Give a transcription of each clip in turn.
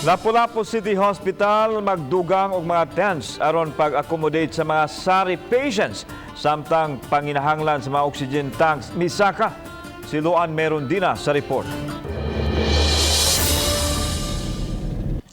Lapu-Lapu City Hospital magdugang og mga tents aron pag-accommodate sa mga SARI patients samtang panginahanglan sa mga oxygen tanks misaka. Si Luan Merondina sa report.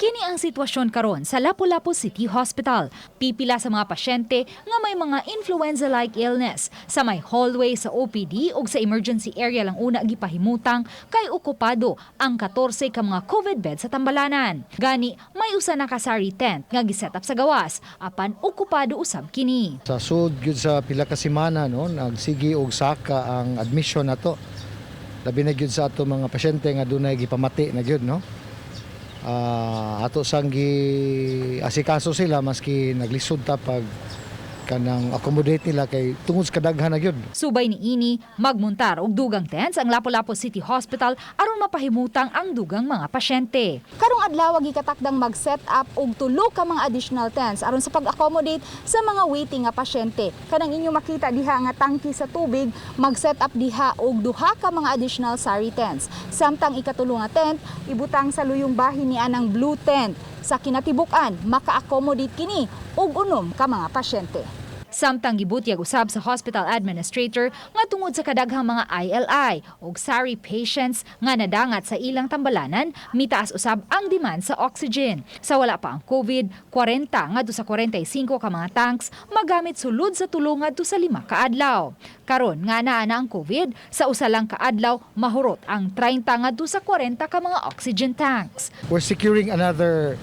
Kini ang sitwasyon karon sa Lapu-Lapu City Hospital. Pipila sa mga pasyente nga may mga influenza-like illness. Sa may hallway sa OPD ug sa emergency area lang una gipahimutang kay okupado ang 14 ka mga COVID bed sa tambalanan. Gani may usa na ka SARI tent nga giset up sa gawas apan okupado usab kini. Sa sud gyud sa pila ka semana, no, nagsigi og saka ang admission nato. Labi na gyud sa ato mga pasyente nga dunay gipamati na gyud, no. Ato sang gi asikaso sila maski naglisod ta pag kanang accommodate nila kay tungod sa kadaghan na gyud. Subay ni ini, magmuntar og dugang tents ang Lapu-Lapu City Hospital aron mapahimutang ang dugang mga pasyente. Karong adlaw gikatakdang mag-set up og tulo ka mga additional tents aron sa pag-accommodate sa mga waiting nga pasyente. Kanang inyo makita diha nga tangki sa tubig, mag-set up diha og duha ka mga additional SARI tents. Samtang ikatulo nga tent ibutang sa luyong bahin ni anang blue tent. Sa kinatibuk-an, maka-accommodate kini og 6 ka mga pasyente. Samtang gibutyag usab sa hospital administrator nga tungod sa kadaghang mga ILI ug SARI patients nga nadangat sa ilang tambalanan, mitaas usab ang demand sa oxygen. Sa wala pa ang COVID, 40 ngadto sa 45 ka mga tanks magamit sulod sa 3 ngadto sa 5 ka adlaw. Karon nga naa na ang COVID, sa usa lang ka adlaw mahurot ang 30 ngadto sa 40 ka mga oxygen tanks. We're securing another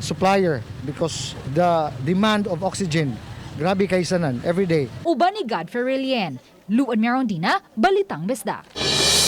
supplier because the demand of oxygen, grabe kay sanan every day. Uban ni Godfrey Relien, Luan Merondina, Balitang Bisdak.